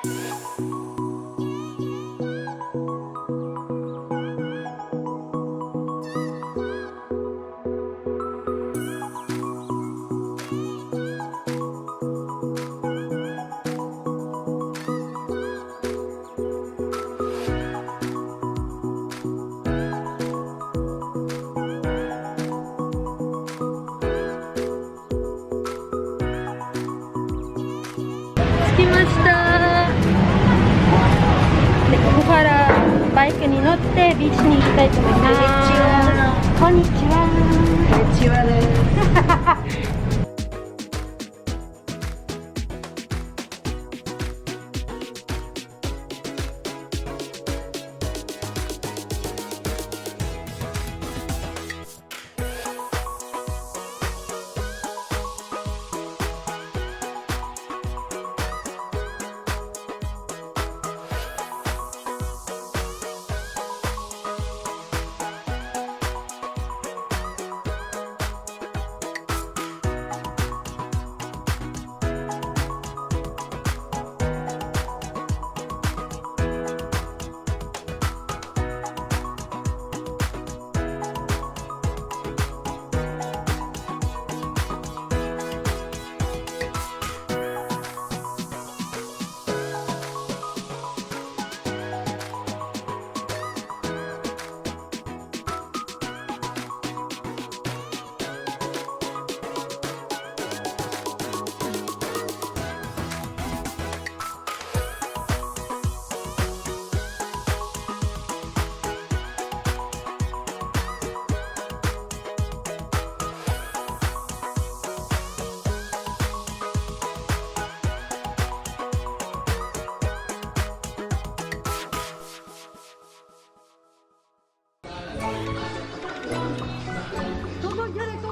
着きました。で、ここからバイクに乗ってビーチに行きたいと思います。こんにちは。こんにちはです。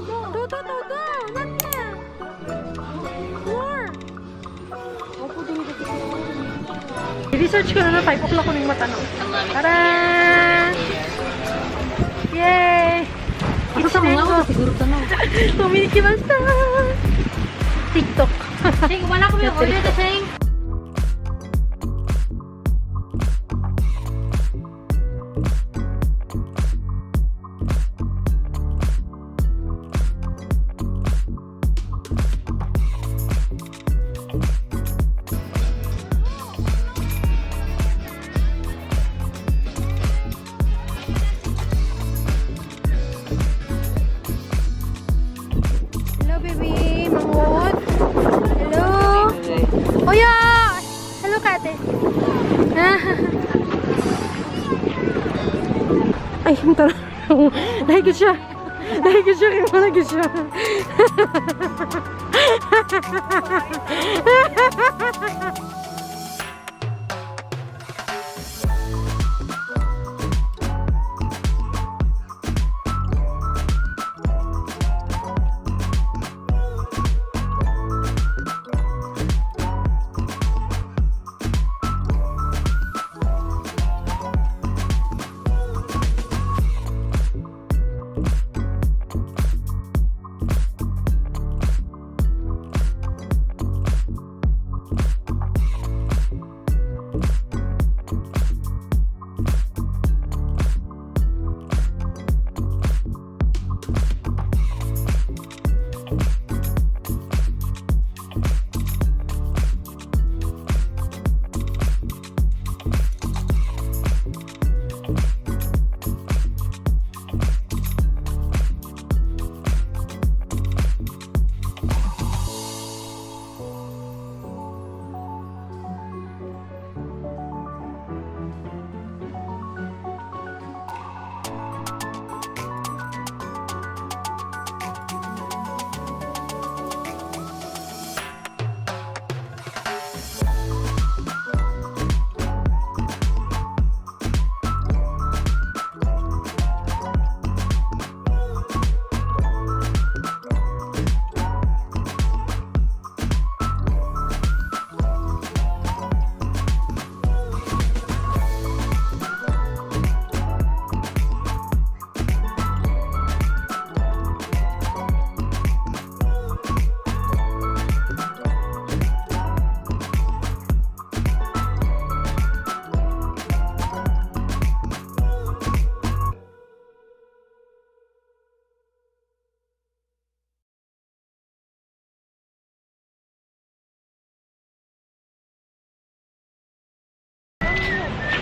Go, go, go, go! Not yet! More! I-research ko na na 5 o'clock ko ning matanaw. Tara! Yay! Asa sa mga ako siguro tanaw. 飲みに来ました。 TikTok. Sheng, wala ko yung order to, Sheng. Hello, baby. Mangut. Hello. Oh, yeah. Hello, Kate. Ay, tara. Nahigit siya. Nahigit siya. Nahigit siya.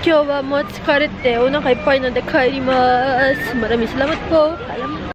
今日はもう疲れてお腹いっぱいなので帰ります。Maraming salamat po. Paalam.